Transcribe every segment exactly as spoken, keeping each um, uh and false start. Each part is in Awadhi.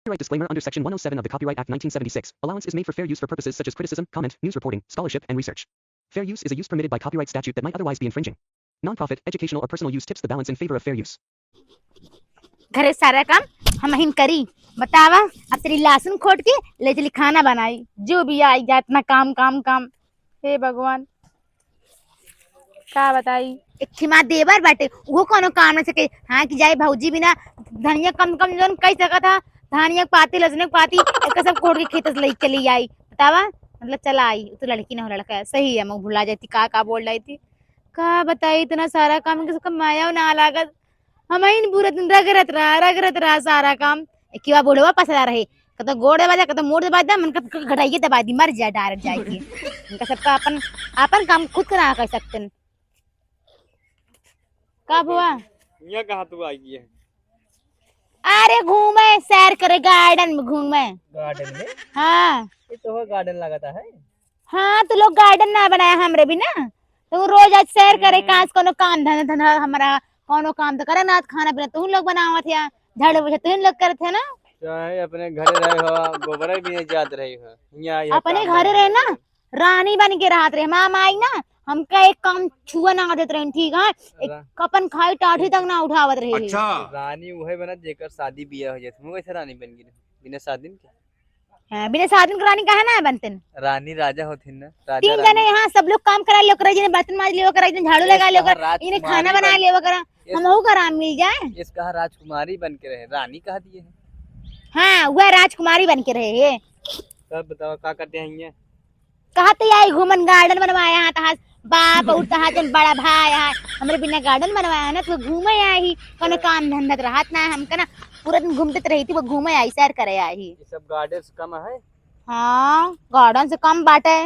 Copyright disclaimer. Under Section one oh seven of the Copyright Act nineteen seventy-six, allowance is made for fair use for purposes such as criticism, comment, news reporting, scholarship, and research. Fair use is a use permitted by copyright statute that might otherwise be infringing. Non-profit, educational, or personal use tips the balance in favor of fair use. घरे सारा काम हमहिन करी। बतावा, अब तेरी लहसुन खोट के ले चली खाना बनाई, जो भी आई जात ना काम, काम, काम। हे भगवान, का बताई, एक खिमा देवर बाटे, उहो कौनो काम न सके। हाँ, कि जाए भौजी बिना धनिया कम कम जौन कई सकत हा, धनिया के पाती, लहसुन के पाती, एक सब कोड़ के खेत से लेके चली आई। बतावा, मतलब चला आई, तो लड़की न हो, लड़का है। सही है, मैं भुला जाती, का का बोल रही थी, का बताई, इतना सारा काम के सबका माया ना लागत। हम इन पूरा दिन रगड़त रहा, रगड़त रहा सारा काम। एक बार बुढ़वा पसरा रहे, कतो गोड़ दबा दे, कतो मोड़ दबा दे, मन कतो घटाइए दबा दी, मर जाए डायरेक्ट जाए के। इनका सबका अपन, अपन काम खुद के ना कर सकते हैं। का बुआ? यहाँ कहाँ तू आई है? अरे घूमे, सैर करे, गार्डन में घूमे। गार्डन में? हाँ। ये तो गार्डन लगाता है। हाँ, तू लोग गार्डन ना बनाया हमरे भी ना, तो रोज आज सैर करे, हम्म। कहाँ से कोनो काम धंधा, धंधा हमारा कोनो काम तो करे ना, खाना पीना तुम लोग बनावत है, झाड़ू पोछा तुम लोग करत है ना। चाहे अपने घरे रहे हो, गोबर भी नहीं जात रही हो, यहाँ, यहाँ अपने काम घरे नहीं रहे ना, करते। रानी बन के रहत रहे। हमार माई ना हमका एक काम छुआ ना देत रही, ठीक है? एक रा- कपन खाई टाठी तक ना उठावत रहे। अच्छा। रानी उहे बना जेकर शादी बियाह हो जाए। तुम कैसे रानी बन गई बिना शादी के? हाँ, बिना शादी के रानी काहे ना बनते? रानी राजा होती ना, राजा तीन रानी। जने यहाँ सब लोग काम करा लियो करे, जिन्हें बर्तन माज लियो करे, जिन्हें झाड़ू लगा लियो करे, इन्हें खाना बना लियो करे। हम हूँ का राम मिल जाए। इसका राजकुमारी बन के रहे, रानी कहा दिए है। हाँ, वह राजकुमारी बन के रहे है। तब बताओ का करते हैं ये? कहा तो आई घूमन, गार्डन बनवाया है तहार बाप और तहार जन बड़ा भाई है, हमरे बिना गार्डन बनवाया है ना, तो घूमे आई, कोनो काम धंधा तो रहत ना है हमका ना, पूरा दिन घूमते तो रही थी, वो घूमे आई, सैर करे आई। ये सब गार्डन से कम है? हाँ, गार्डन से कम बाटे।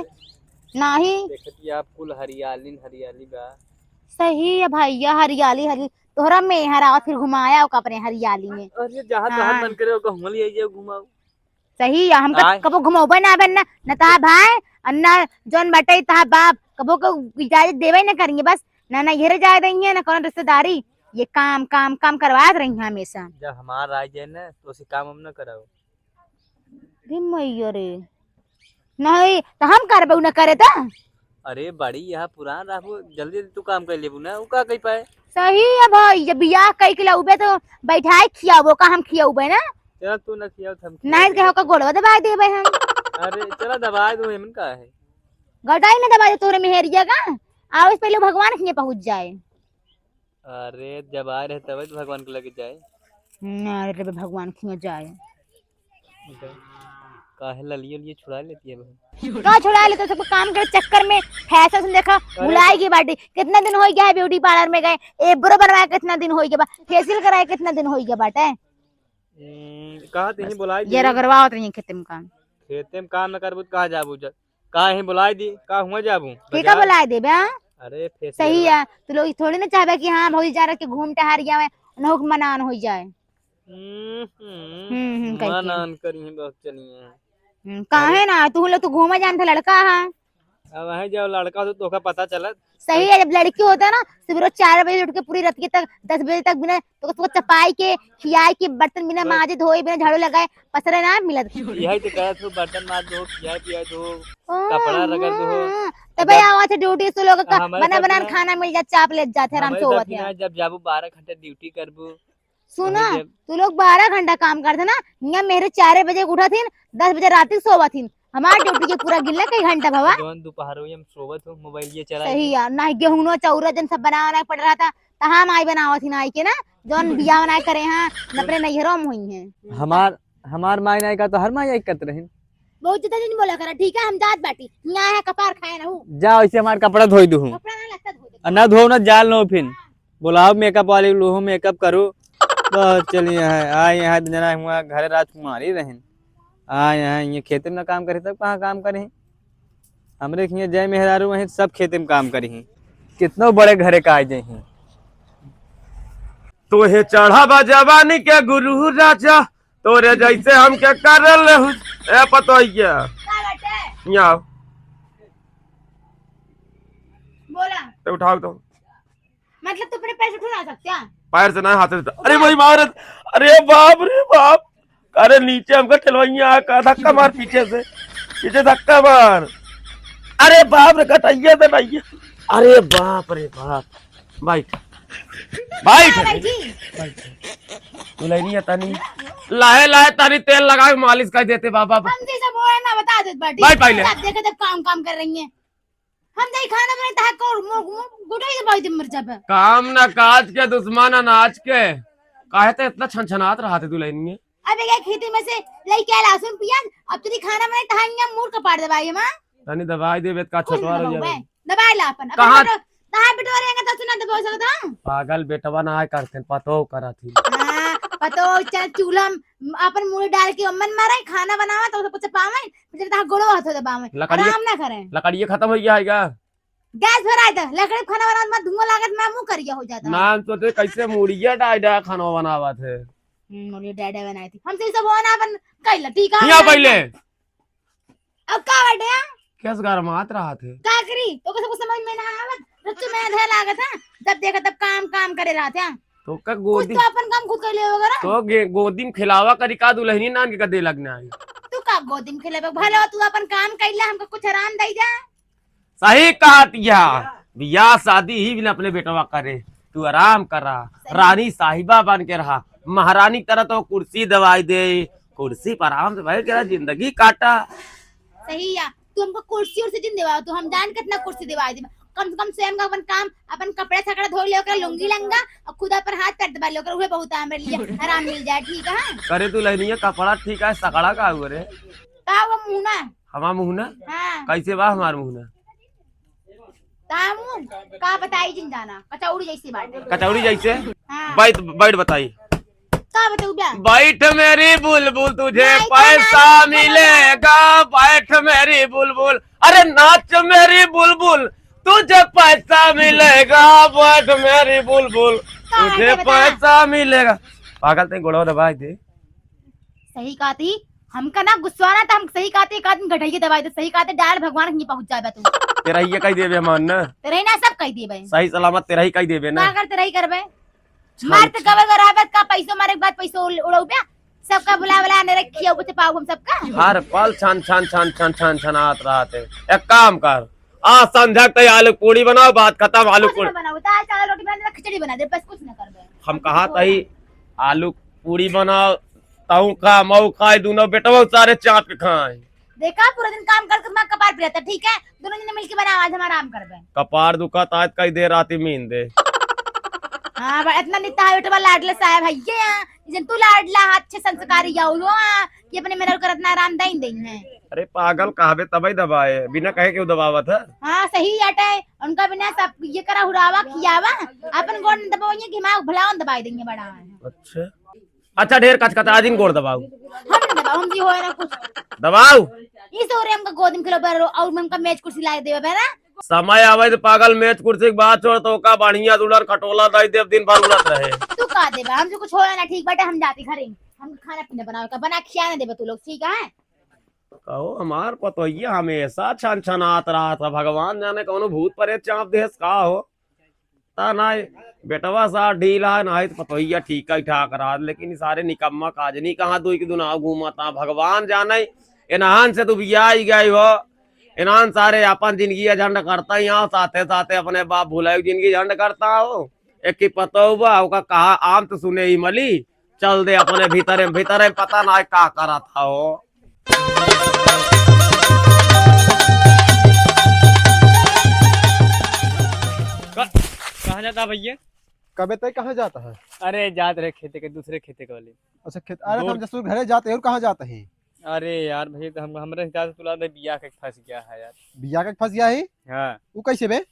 नहीं। देखती आप कुल हरियाली, हरियाली बा। सही है भैया, हरियाली, हरियाली। तोहरा मेहर आओ, फिर घुमाया ओका अपने हरियाली में। अरे जहाँ तहाँ हाँ। मन करे ओका घुमा लिया जाए, घुमाओ। सही है, हमका आय। कबो घुमौबे ना बन ना, न तहार भाई, और न जौन बाटे तहार बाप, कबो को इजाजत देवे न करेंगे बस, ना, ना इहरे जाए देंगे, ना कोनो रिश्तेदारी। ये काम, काम, काम करवात रही हैं हमेशा। जब हमार राज है ना, तो उसे काम हम ना कराओ। रे मैया रे, नहीं, तो हम करबे न करे तो। अरे बड़ी यहाँ पुरान रहबो, जल्दी जल्दी तू काम कर लेबू ना, उ का कही पाए। सही है भाई, जब बियाह कई के लाउबे तो बैठाए खियाबो का, हम खियाउबे ना। चल तू ना खियाओ, हम नहीं खियाबे। कहो का गोड़वा दबाए देबे हम। अरे चला दबाए दो, एमन का है? गटाई में दबाए दे तोरे मेहरिया का, आओ इस पहले भगवान खिए पहुँच जाए। अरे जब आए रहे तबे तो भगवान के लगे जाए। हम्म, अरे रे भगवान खिए जाए। काहे ललियो लिए छुड़ा लेती है बहन? का छुड़ा लेते, सब काम के चक्कर में फैशन से देखा अरे भुलाई गई बाटी। कितना दिन हो गया है ब्यूटी पार्लर में गए, एब्रो बनवाए कितना दिन हो गया बा, फेशियल कराए कितना दिन हो गया बाटे। हम्म, कहा ते ही बस बुलाई ये दी। रगड़वावत रही खेते में काम। खेते में काम न करबू तो कहाँ जाबू? ज-, का ही बुलाई दी, का हुआ जाबू? ठीक है, बाजार? बुलाई देबे, हाँ? अरे फेशियल सही बा। है, तू लोग थोड़ी ना चाहबे कि हाँ भौजी जा रहे कि घूम टहर जावे, उन्हों के मनान हो जाए। हम्म, हम्म, हम्म, हम्म, कह के। मनान करी हैं, बहुत चली हैं। हम्म, अरे। काहे ना, तू लोग तो घूमे जानते लड़का है। अब वहीं जाओ लड़का तो तोका पता चलत। सही है, जब लड़की होता ना, सुबह चार बजे उठ के पूरी रात के तक, दस बजे तक बिना तो, तो चपाई के, खियाई के, बर्तन बिना बस। माजे धोए, बिना झाड़ू लगाए, पसरे ना मिलत। यही तो कहत हो, बर्तन माज दो, खियाए पियाए दो, ओ, कपड़ा रगड़ दो। हाँ, तबे जब आवत है ड्यूटी से लोग का हमारे बना साथ बनान ना, खाना मिल जात, चाप लेत जात है, आराम हमारे से साथ होवत भी है। ना, जब जाबू बारह घंटे ड्यूटी करबू, सुना, वही जब तू लोग बारह घंटा काम करते ना, हियाँ मेहरे चार बजे उठत हिन, दस बजे रात के सोवत हिन। हमार ड्यूटी के पूरा गिनले कई घंटा भवा? जौन दोपहर हुई हम सोवत हो, मोबाइल ये चला सही है, ना गेहूं, चौरा जन सब बनावे ना पड़ रहा था, तहाँ माई बनावत हिन आई के ना, जौन बियाह ना करे हैं, न अपने नैहरों में हुई हैं। हमार, हमार माई नाई का तो हर माई आई करत रहिन। बहुत ज्यादा नहीं बोला करा, ठीक है, हम जात बाटी, यहाँ है कपार खाए ना हूँ। जा, वैसे हमार कपड़ा धोई दूँ। कपड़ा ना लगता धो दे। आ, ना धो, ना जाल, ना फिन। बोलाओ मेकअप वाले, लोहो मेकअप करो। बस चलिए, यहाँ आए, यहाँ जना हुआ, घर राजकुमारी रहन। आ, यहाँ ये खेते में काम करे, तब कहाँ काम करे? हमरे हियाँ जय मेहरारू वहीं सब खेते में काम करी हैं। कितनो बड़े घरे का आ जाए हैं। तोहे चढ़ा बा जवानी के गुरु राजा, तोरे जैसे हमके कर लेहु। ए पतोहिया, का बाटे? यहाँ आओ। बोला। तो उठाओ तो। मतलब तू अपने पैर से उठो ना सकते हैं? पैर से ना, हाथ से। अरे भाई मारत, अरे बाप रे बाप। अरे नीचे हमका ठेलवइया आ का धक्का मार पीछे से, पीछे धक्का मार। अरे बाप रे, कटइया से नहीं। अरे बाप रे बाप। बैठ, बैठ। हाँ, बैठी। बैठ। दुलहिनिया तनी लाहे लाहे तनी तेल लगा के मालिश कर देते बाबा। हम जैसा बोला ना बता देत बाटी। बैठ पहिले। सब देखे जब काम काम कर रही हैं। हम जाई खाना बनाई, तहार को मु-, मु-, गुटई दबाई दे मर जाबे। काम ना काज के, दुश्मन अनाज के। काहे ते इतना छनछनात रहत है दुलहिनिया? अब एक खेती में से लेके आए लहसुन प्याज, अब तेरी खाना बनाई, तहार यहाँ मूड़ कपार दबाई हम, हाँ? तनी दबाई देबे, का कुछ ना छटवा रही दबाऊ है। बे, दबाई ला अपन। अपन कहाँ? बेटो, तहार बेटो रहेंगे तो सुना दबाओ सकता हूँ। पागल बेटवा ना आए करते, पतो करत ही। हाँ, पतो चल चूल्हा म-, अपन मूड़ी डाल के अम्मन मारे, खाना बनावा तो कुछ पावे, जब तहार गोड़ो हाथ दबावे, लकड़िए, आराम ना करे। लकड़िए खत्म हो गया है क्या? गैस भराए दे, लकड़ी खाना बनावत में धुआं लागत, मैं मुंह करिया हो जाता है। नाम सोचे कैसे मुड़िया डाय डाय खाना बनावत है। हम्म, मुड़िया डाय डाय बनाई थी। हमसे सब होना अपन कैला, ठीक है, हिया हम पहिले। अब का बाटे, हाँ? कैस गरमात रहत है? का करी? तो कैसे कुछ समझ में ना आवत। रच्चू में धे लागत है। जब देखा तब काम, काम करे रहत है। तो का कुछ गोदी तो अपन काम खुद कर ले वगैरह। तो गे-, गोदी में खिलावा करी का दुलहिनी नान के का दे लगना है? तू का गोदी में खिलावे? भले तू अपन काम कैला, हमका कुछ आराम दे जा। सही कहत या, बियाह शादी ही बिना अपने बेटवा करे, तू आराम करा, सही। रानी साहिबा बन के रहा, महारानी तरह तो कुर्सी दवाई दे, कुर्सी पर आराम से बैठ के रहा, जिंदगी काटा। सही या, तू हमको कुर्सी उर्सी जिन देवा, तू हम जान कितना कुर्सी दिवाई दे, कम से कम स्वयं का अपन काम, अपन कपड़े छकड़ा धो ले, ओकरा लुंगी लंगा और खुद अपन हाथ पैर दबा ले, ओकरा उहे बहुत है मेरे लिए, आराम मिल जाए, ठीक है? करे तू लहनिया कपड़ा ठीक है, सकड़ा का हुआ रे? का वो मुहना? हमार मुहना? हाँ। कैसे बा हमार मुहना? तामू, का बताई जिन जाना, कचौड़ी जैसी बात है। कचौड़ी जैसे? हाँ। बैठ, बैठ बताई। का बताऊ बे? बैठ मेरी बुलबुल, तुझे नाई तो पैसा नाच मिलेगा, बैठ मेरी बुलबुल। अरे नाच मेरी बुलबुल, तुझे पैसा मिलेगा, बैठ मेरी बुलबुल, का तुझे है बता? पैसा मिलेगा। पागल, ते गोड़वा दबाई दे। सही कहती, हमका ना गुस्सा ना, तो हम सही कहती, एक आदमी गठैया दबाई दे, सही कहते, डाल भगवान के पहुंच जाबे तू। तेरा ही ये कह देबे हमार ना। तेरा ही ना, सब कह देबे। सही सलामत तेरा ही कह देबे ना। का कर तेरा ही करबे? छन, मार तो छन। कबे बराबर का पैसो मारे के बाद पैसो उड़-, उड़ाऊ बे। सबका बुला बुला ने रखियो, कुछ पाऊ हम सबका। हर पल छन, छन, छन, छन, छन, छनात रहत है। एक काम कर, आज संध्या के आलू पूड़ी बनाओ, बात खत्म, आलू कुछ पूड़ी। ना बनाओ, दाल चावल रोटी बना दे, खिचड़ी बना दे, बस कुछ ना करबे। हम कहा तही आलू पूड़ी बनाओ, तऊ खा, मऊ खाए, दोनों बेटवा सारे चाट के खाए। देखा, पूरा दिन काम करके मैं कपार पिराता, ठीक है? दोनों जने मिलके बनाओ, आज हम आराम करबे। कपार दुखत, आज कई देर राती मीन दे। हाँ, बा-, इतना नित्ता है बेटवा, लाडले साहब है ये, हाँ। जन तू लाडला, अच्छे संस्कारी या हुआ, हाँ, कि अपने मेहरारू करत ना आराम दई दई है। अरे पागल, कहबे तबई दबाए, बिना कहे क्यों दबावत है? हाँ, सही अटे, उनका बिना सब ये करा, हुरावा, खियावा, अपन गोड़ न दबाओ, ये घिमाओ, भलावन दबाई देंगे, बड़ा है। अच्छा। अच्छा, ढेर कचकचा जिन, गोड़ दबाऊ। हम ना दबाऊ, हम जी होए ना कुछ। दबाऊ। इस ओरे हमका गोदी में खिलो बर और हमका मेज कुर्सी ला के देवे बेरा। समय आवे तो पागल मेज कुर्सी के बात छोड़, तो का बढ़िया दुलर खटोला दई देब, दिन भर उलट रहे। तू का देबा? हमसे कुछ होए ना, ठीक बाटे, हम जाती घरे। हम खाना पीना बनावे का, बना खिया ना देबा तू लोग, ठीक है? कहो, हमार पतोहिया हमेशा छन छनात रहत है, भगवान जाने कौनो भूत प्रेत चाप देस का हो। ता नाई, बेटवा सा ढीला है, नाई तो पतोहिया ठीक ही ठाक रहा, लेकिन ई सारे निकम्मा काजनी कहाँ दुई के दुनाव घूमता, भगवान जाने। इन्हान से तू बियाही गई हो, इन्हान सारे अपन जिंदगी झंड करता ही, यहाँ साथे साथे अपने बाप भुलाए जिंदगी झंड करता हो। एक की पतोह बा, ओका कहा आम तो सुने ही मली, चल दे अपने भीतरे, भीतरे पता ना का करत हो। का-, कहाँ जाता भैया? कबे तय कहाँ जाता है? अरे जात रहे खेते के, दूसरे खेते के वाले। अच्छा खेत, अरे दूर। हम जसूर घरे जाते हैं और कहाँ जाते हैं? अरे यार भैया, तो हम, हमरे हिसाब से तुला दे बिया के फंस गया है यार। बिया के फंस गया है? हाँ। वो कैसे बे?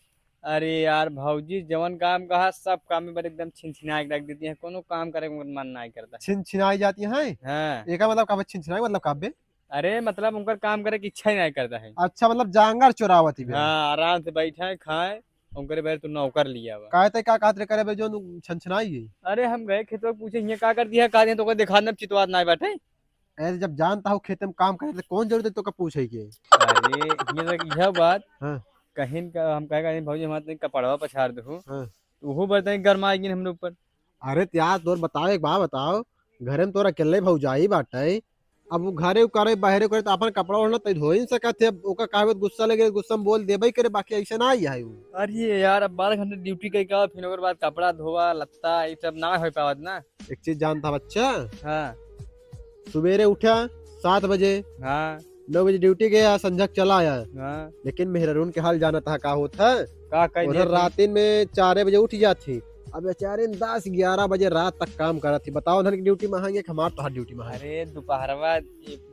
अरे यार भौजी, जवन काम कहा सब काम में बड़े एकदम छिनछिना के रख देती हैं, कोनो काम करे के मन नहीं करता। छिनछिनाई जाती हैं? हाँ। एका मतलब का बे छिनछिनाई मतलब का बे? अरे मतलब उनकर काम करे की इच्छा ही नहीं करता है। अच्छा मतलब जांगर चोरावती बे। हाँ, आराम से बैठे खाए, उनकरे बगैर तू नौकर लिया हुआ। काहे ते का कहत रे करे बे जो नु छिनछिनाई है? अरे हम गए खेतवा पूछे, "हियाँ का कर दिया, का दिया?" तो कोई दिखा न चितवात ना बैठे। अरे जब जानता हो खेते में काम करे तो कौन जरूरत है तो का पूछे के? अरे ये तो यह बात। हाँ। कहीं का हम कहे, "कहीं भौजी हमारे तनी कपड़वा पछाड़ दो।" हाँ। तो वो बताए गरमा आएगी हमरे ऊपर। अरे त्यार तोर बताओ, एक बात बताओ, घरे में तोरा अकेले भौजाई बाटे, अब उ घरे उ करे, बाहरे करे, त आपन कपड़ा ओढ़ना तई धोई न सकत है। अब ओका कहबे त गुस्सा लगे, गुस्सा में बोल देबे करे, बाकी ऐसे ना आई है उ। अरे यार, अब बारह घंटे ड्यूटी कई का, फिर ओकर बाद कपड़ा धोवा, लत्ता, ई सब ना हो पावत ना। एक चीज जानता बच्चा? हाँ। सुबेरे उठा सात बजे, हाँ। नौ बजे ड्यूटी गया, संझा के चला आया। हाँ। लेकिन मेहरारून के हाल जानत हा का होत है? का कही उधर देत ही? रातिन में चारे बजे उठ जात ही। अब बेचारे दस ग्यारह बजे रात तक काम करत ही। बताओ, उन्हन की ड्यूटी महंगी है कि हमार तोहार ड्यूटी महंगी? अरे, दोपहरवा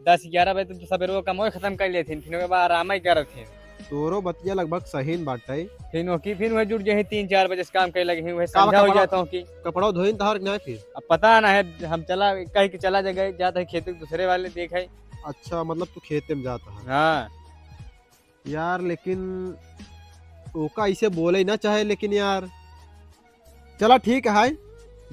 दस ग्यारह बजे तो सबेरवा कमवे खत्म कर लेथिन, फिर ओके बाद आराम ही करत ही। तोरो बतिया लगभग सही न बाटे। फिर ओकी फिर वही जुट जाही, तीन चार बजे से काम करे लगे ही, वही का संझा हो कपड़ा, जाता हूँ कि कपड़ा धोइन तहार कि नहीं फिर? अब पता ना है, हम चला, कह के चला जगह जात है खेते दूसरे वाले देख है। अच्छा, मतलब तू खेते में जाता है? हाँ। यार, लेकिन ओका ऐसे बोले ना चाहे, लेकिन यार, चला ठीक है,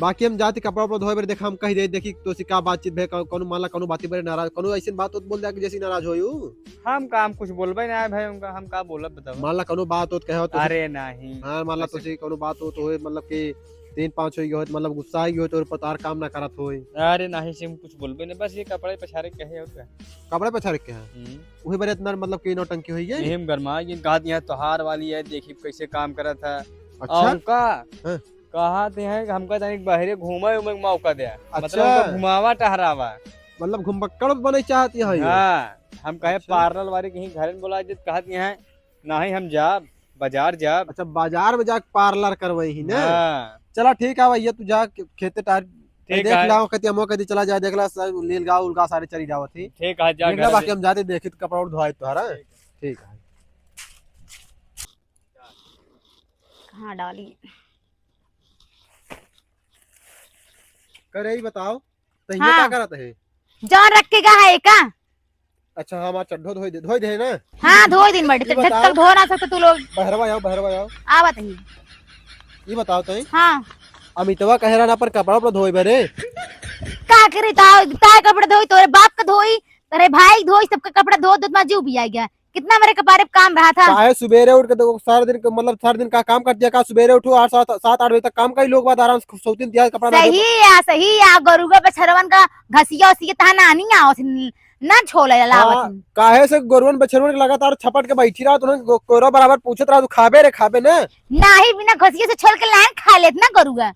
बाकी हम जाती कपड़ा उपड़ा धोए बरे, देखा हम कह दे, देखी तो से का बातचीत भे, कौन, कौन मान ला, कौन बाती बरे नाराज, कौन ऐसी बात होत बोल दे कि जैसी नाराज होई उ। हम का, हम कुछ बोलबे ना है भाई उनका, हम का बोलब बताओ। मान ला कौन बात होत कहे हो तो अरे नहीं। हाँ, मान ला तो से कौन बात होत होए, मतलब कि तीन पाँच हो गए होत, मतलब गुस्सा हो गए होत और पतार काम ना करत होए। अरे नहीं से हम कुछ बोलबे नहीं, बस ये कपड़े पछारे के कहे और क्या। कपड़े पछारे के कहे? हम्म। वही बरे इतना मतलब कि नौटंकी हुई है? यही में गरमा, ये कहा दिया तोहार वाली है, देखी कैसे काम करत है। अच्छा? और उनका हाँ। कहा थे हैं कि हमका तनिक बहरे घूमे उमे के मौका दे। मतलब अच्छा। उनका घुमावा टहरावा। मतलब घुमक्कड़ बने चाहती है ये? हाँ, हम कहे अच्छा। पार्लर वाले कहीं घर में बोला जित कहत हैं, "नहीं हम जाब, बाजार जाब।" अच्छा, बाजार में जाके पार्लर करवाई ही ना? हाँ। चला ठीक है भैया, तू जा खे-, खेते टार ठीक देख है। लाओ, कती हमो कती चला जाए, देख ला सब लीलगाय उलगाय सारे चली जावत ही। ठीक है, जा ठीक घर है, बाकी दे। हम जाते देखी तो कपड़ा और धोए तोहरा। ठीक है। ठीक है। कहाँ डाली? करे ही बताओ, तो ये हाँ। का करत है? जौन रख के गया है का? अच्छा, हाँ, हमार चड्ढो धोई दे, धोई दे ना? हाँ, धोई दिन बाटे, ये तब बताओ। तक धो ना सकते तू लोग। बहरवा आओ, बहरवा आओ। आवत ही। ये बताओ तो। हाँ। अमितवा कहे रहा ना अपन कपड़ा उपड़ा धोए बरे। का करे, ता, ताए कपड़ा धोई, तोरे बाप का धोई, तोरे भाई धोई, सबका कपड़ा धो, धो, तुम्हारा जीव भी आ गया। कितना मेरे कपारे पे काम रहा था। काहे सुबेरे उठ के देखो, सारा दिन के, मतलब, सारा दिन का काम कर दिया का? सुबेरे उठो, आठ, सात, सात, आठ बजे तक काम करी लोग, बाद आराम से सोती दिया, कपड़ा ना सही धो। या, सही या, गोरुआ बछरवन का घसिया उसिया तहा नानी आओ, ना छोले लावत हाँ, ही। काहे से गोरुअन बछरवन के लगातार छपट के बैठी रहा, तो उन्हें गो-, गोरुआ बराबर पूछत रहा, "तू खाबे रे, खाबे ना?" नाही, बिना घसिया से छोल के लाइन खा लेत ना गोरुआ।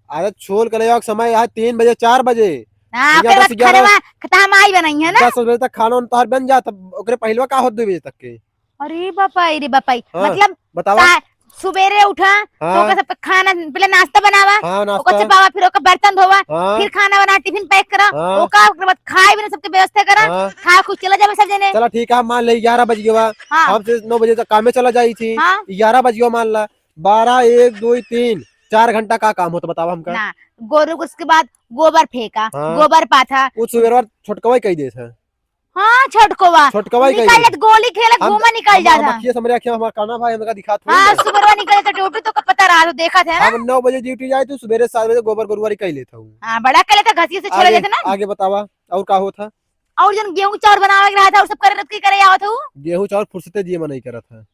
अरे छोल के ले आओ, समय है तीन बजे, चार बजे। हाँ, भैया, ओकरे बाद दस ग्यारह खाना वा-, खत्म आई बनाई है ना? दस बजे तक खाना उन तोहार बन जात, ओकरे पहिलवा का होत दो बजे तक के? अरे बापाई रे बापाई, हाँ, मतलब बतावा। का-, सुबेरे उठा, हाँ। तो ओकर सब खाना, पहले नाश्ता बनावा, हाँ, नाश्ता। ओकर चपावा, फिर ओकर बर्तन धोवा, हाँ। फिर खाना बना, टिफिन पैक करा, हाँ। ओका, ओकर बाद खाए भी ना, सबके व्यवस्था करा, हाँ। खा खुद चला जावे सब जने। चला ठीक है, मान ले ग्यारह बज गया, हाँ। हम से नौ बजे तक कामे चला जाई थी, हाँ। ग्यारह बज गया मान ला, बारह, एक, दो, तीन, चार घंटा का काम होता बतावा हमका? ना, गोरू को उसके बाद गोबर फेंका, हाँ। गोबर पाथा। वो सुबेरवा छोटकवा ही कही देत है। हाँ, छोटकवा। छोटकवा ही निकल कही जात, गोली खेलत हम, घूमा निकल हम, जात हम है। अखिया से हमरे अखिया हमार काना भाई हमका दिखात होई हाँ, ना। सुबेरवा निकल जात, ड्यूटी तो का पता रहा, तो देखत है ना। हम नौ बजे ड्यूटी जाए तो सुबेरे सात बजे गोबर गोरुआरी कही लेत हूँ। हाँ, बड़ा कर लेता, घसिया से छोड़ आगे, देते ना। आगे बतावा, और का होत है? और जन गेहूं चाउर बनावे के रहा था, और सब करे रत के करे आवत हूँ। गेहूं चाउर फुर्सते जिए में नहीं करत है।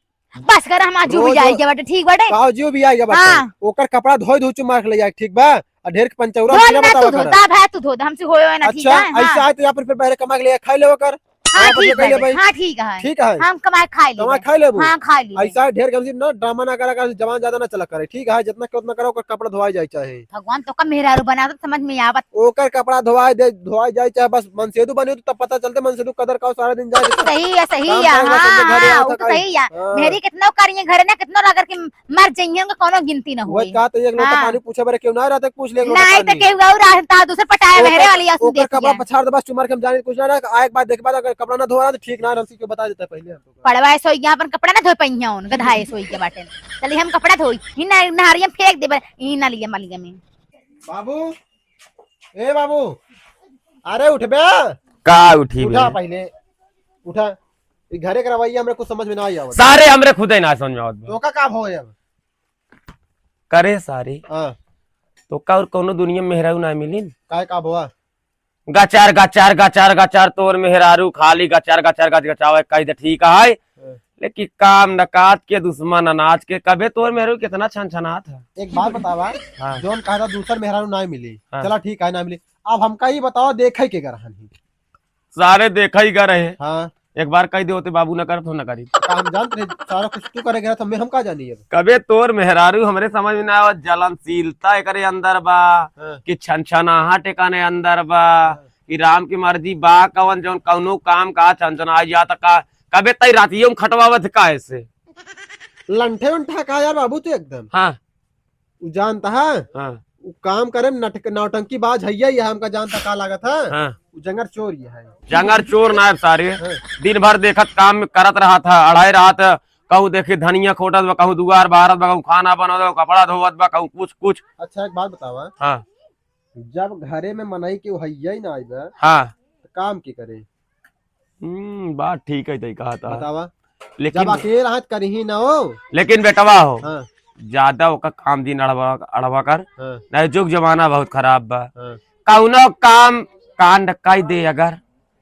बस कर, हमार जीव भी रोज जाई के बाटे, ठीक बाटे? का जीव भी आई के बाटे? हाँ। ओकर कपड़ा धोई धोई चुमार के ले जाए, ठीक बा? आ ढेर के पंचौरा धो बिना ना, बतावा तू धो, करा। ता भाई तू धो, हमसे होए ना, ठीक अच्छा, है? ऐसा हाँ। है तो या फिर, फिर बहरे कमा के ले खाई ले ओकर। हाँ, और ठीक बता बाटे, ले भाई। हाँ, ठीक है। ठीक है। हम कमाए खाई ले। कमाए खाई लेबू? हाँ, खाई ले। ऐसा है, ढेर के हमसे ना ड्रामा ना करा कर, जवान ज्यादा ना चला करे, ठीक है? जितना के उतना करो, ओकर कपड़ा धोवाई जाए चाहे। भगवान तो का मेहरारू बना तो समझ में आवत। ओकर कपड़ा धोवाई दे, धोवाई जाए चाहे बस मनसेदू बने तो तब पता चलते मनसेदू कदर का सारा दिन जाए। सही है, सही काम है, करेला, हाँ, समझे, घरे हाँ, आवत वो तो खाली। सही है। हाँ। मेहरी कितना करिए घरे ना, कितना रगड़ के मर जाइए, उनका कोनो गिनती ना वो होई। का तो एक लोटा हाँ। पानी पूछे बरे केहू ना रहते, पूछ ले एक लोटा नहीं तो पानी। केहू और रहता, दूसर पटाए ओकर, बहरे वाली आस में ओकर देख कपड़ा लिया। पछाड़ दे बस, चुमार के हम जाने कुछ ना रहा, आए के बाद देख बाद अगर कपड़ा ना धोआ रहा तो ठीक ना, हमसे क्यों बता देता पहले हमको। पड़वा है सोई, यहाँ अपन कपड़ा ना धो पाई है, उनका धाए सोई के बाटे। चलिए हम कपड़ा धोई, ही ना नहरिया फेंक देबे, ही ना लिया मालिया में। बाबू, ए बाबू, अरे उठबे। का उठी उठा बे? पहले, उठा। ई घरे के रवैया हमरे कुछ समझ में ना आई आवत। सारे हमरे खुदे ना समझ में आवत बा। तो का, का भो है अब? करे सारे। हाँ। तो का और कौनो दुनिया में मेहरारू ना मिलिन? काहे का भवा? गचार, गचार, गचार, गचार, तोर मेहरारू खाली गचार, गचार, गच, गचावे, कही दे ठीक है। हाँ। लेकिन काम न काज के, दुश्मन अनाज के। कबे तोर मेहरू कितना छनछनात है। एक बात बतावा, हाँ। जौन कहा था दूसर मेहरारू ना मिली, हाँ। चला ठीक है, ना मिली। अब हमका ही बतावा, देखे के गरहन ही। सारे देखा ही गए रहे। हाँ। एक बार कह दे होते, बाबू ना करत हो, ना करी। का हम जानत रहे, सारा कुछ तू करे गया था, मैं हम का जानी अब। कबे तोर मेहरारू हमरे समझ में ना आवा, जलनशीलता एकरे अंदर बा, हाँ। कि छनछनाहट एकने अंदर बा, हाँ। कि राम की मर्जी बा कवन, जौन कौनो काम का छनछना जात का। कबे तई रातियों में खटवावत का ऐसे? लंठे उंठा का यार बाबू तू एकदम। हाँ। उ जानता है? हाँ। उ काम करे में नटक-, नौटंकी बाज है, यही है, हमका जानता का लागत है? हाँ। उ जंगर चोर ये है। जंगर चोर ना है सारे। हाँ। दिन भर देखत काम में करत रहत है, अढ़ाई रहत है, कहूँ देखी धनिया खोटत बा, कहूँ दुआर बहारत बा, कहूँ खाना बनत बा, कहूँ कपड़ा धोवत बा, कहूँ कुछ, कुछ। अच्छा, एक बात बतावा। हाँ। जब घरे में मनई के हइया ही ना आइबा, हाँ। तो काम के करे? हम्म, बात ठीक है, तई कहा था। बतावा। लेकिन जब अकेल हाथ करिही ना हो। लेकिन बेटवा हो, हाँ। ज्यादा ओकर काम दिन अड़वा, अड़वा कर। हाँ। नहीं, जुग जमाना बहुत खराब बा। हाँ। कौनो काम कांड कई दे अगर,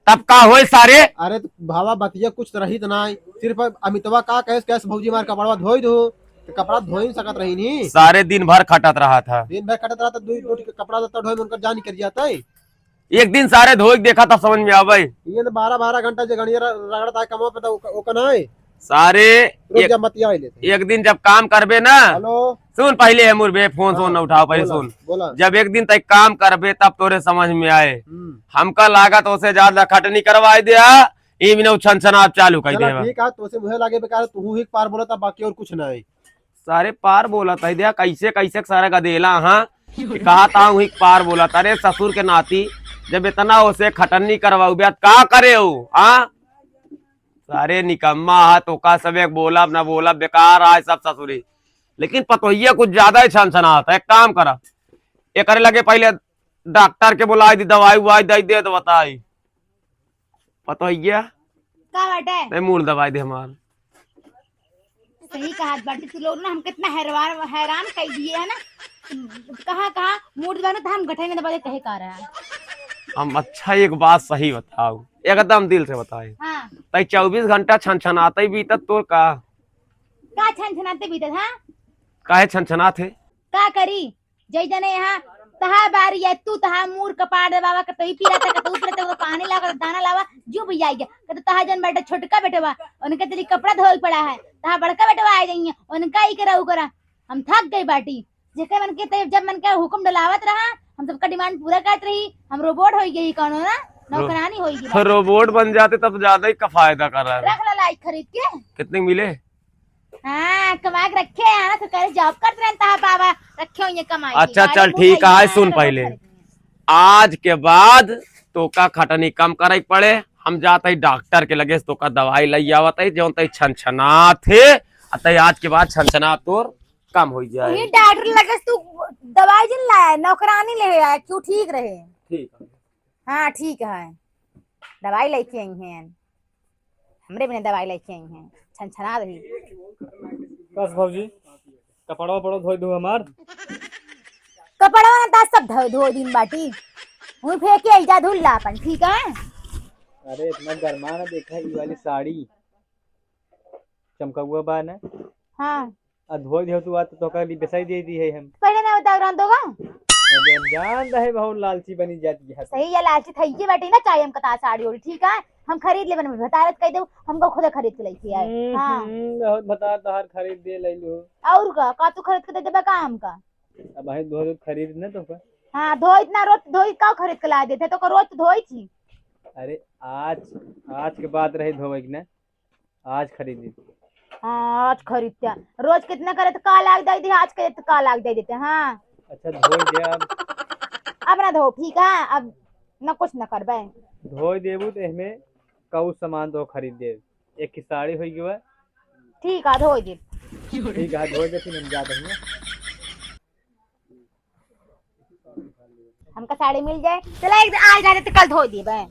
तब का होए सारे? अरे तो भावा, बतिया कुछ तो रही तो ना, सिर्फ अमितवा का कहेस, कहेस भौजी मार कपड़वा धोई दो, तो कपड़ा धोई सकत रही नी। सारे दिन भर खटत रहा था। दिन भर खटत रहा था, दो, दो कपड़ा लत्ता धोए में उनकर जान निकल जाता है। एक दिन सारे धोई के देखा तब समझ में आवे। ये तो बारह बारह घंटा जे गड़िया र-, रगड़ता है कमवा पे तो ओका, ओका ना है। सारे रुक एक, जा, मत आई लेते। एक दिन जब काम करबे ना, हेलो। सुन पहले, हे मुरबे, फोन हाँ, सोन न उठाओ, पहले बोला, सुन। बोला। जब एक दिन तक काम करबे तब तोरे समझ में आए। हम्म। हमका लागत ओसे ज्यादा खटनी करवाई दे, ई बिना छनछनात चालू कर चला दे। ठीक है, तोसे मुहे लागे बेकार, तू ही पार बोला था, बाकी और कुछ ना है। सारे पार बोलत है, द्या कैसे कैसे सारा गदेला, हाँ, कि कहा था हूँ पार बोलत। अरे ससुर के नाती, जब इतना ओसे खटनी करवाऊ ब्या, का करे हो, हाँ? सारे निकम्मा हा, तोका सब एक बोलब न बोलब, बेकार आए सब ससुरी। लेकिन पतोहिया कुछ ज्यादा ही छनछनात है, एक काम करा, एकरे लगे पहले डॉक्टर के बुलाई दी, दवाई उवाई दे दे तो बताई। पतोहिया। का बाटे? नहीं, मूड़ दबाई दे हमार। सही कहत बाटी तू लोग ना, हम कितना हैरान, हैरान कई दिए है ना। कहाँ, कहाँ मूड़ दबाना तो हम गठे में दबा दे, कहे का रहा है। हम अच्छा एक बात सही बताऊ, एकदम दिल से बताई। हाँ। तई चउबीस घंटा छनछनाते ही बीतत तोर का? का छनछनाते बीतत, हाँ? काहे छनछनात है? का करी? जई जने यहाँ तहा बारी है, तू तहा मूर कपार दबावा, कतई पिराता, कतई पिराता, वो पानी लावा, कतई दाना लावा, जो भैया आई गया, कतई तहा जन बैठा छोटका बेटवा, उनके तली कपड़ा धोए पड़ा है, तहा बड़का बेटवा आ जाइए, उनका ही करा, उ करा। हम थक गई बाटी, जेकर मन के ते-, जब मन के हुक्म डलावत रहा, हम सबका डिमांड पूरा करत रही। हम रोबोट होई गई कौनो ना, रो-, नौकरानी होई गई। रोबोट बन जाते तब ज्यादा ही का फायदा कर रहा है। रख ला लाइक खरीद के। कितने मिले? हाँ, कमा के रखे हैं ना, सरकारी जॉब करत रहन तहा बाबा, रखे हुए कमाई के। अच्छा, गाड़ी चल, बहुत ठीक है, है, सुन हाँ, पहले। बहुत खरीदनी है। आज के बाद तोका खटनी कम करे के पड़े, हम जात ही डॉक्टर के लगे, तोका दवाई लई आवत ही, जौन तई छनछनात है, आ तई आज के बाद छनछनात तोर कम होई जाए। वही डॉक्टर लगे से तू दवाई जिन लाया, नौकरानी ले आया, क्यों ठीक रहे? ठीक है। हाँ, ठीक है, दवाई लेके आई हैं। हमरे बिना दवाई लेके आई हैं, छनछना रही। बस भौजी, कपड़वा वपड़वा धोई दू हमार। कपड़वा ना दास सब धो, धो दिन बाटी। हुई फेंके आई जा धुल ला अपन, ठीक है? अरे इतना गरमा ना, देखा ई वाली साड़ी चमकौआ बा ना। हाँ। आ धोई देव तू, आ तो तोका लिए बेसाई दे दी है हम। पहले ना बता रहा दोगा। अबे हम जान रहे बहुत लालची बनी जाती है। सही है, लालची थई के बैठी ना, चाहे हम कता साड़ी ओड़ी, ठीक है, हम खरीद लेबन, बतारत कह दो, हमको खुद खरीद के लेके आए। हम्म, हाँ। हम्म, बहुत बता तोहार खरीद दे ले लो। और का, का तू खरीद के दे देबा का हमका? अब भाई धोई खरीद ना तो का। हाँ, धोई ना रोज धोई का खरीद के ला देते तो का रोज तो धोई थी। अरे आज, आज के बात रही धोवे की ना। आज खरीदी। हाँ, आज खरीदते हैं। रोज कितना करे तो का लाग दे दे, आज करे तो का लाग दे देते, हाँ। अच्छा, धोई दे अब। अब ना धो, ठीक है, अब ना कुछ ना करबे। धोई देबू तो एहमे कऊ सामान तो खरीद दे। एक की साड़ी होई गवा। ठीक है, धोई दे। ठीक है, धोई दे, फिर हम जाते हैं। हमका साड़ी मिल जाए, चला एक दिन आज ना दे तो कल धोई देबे।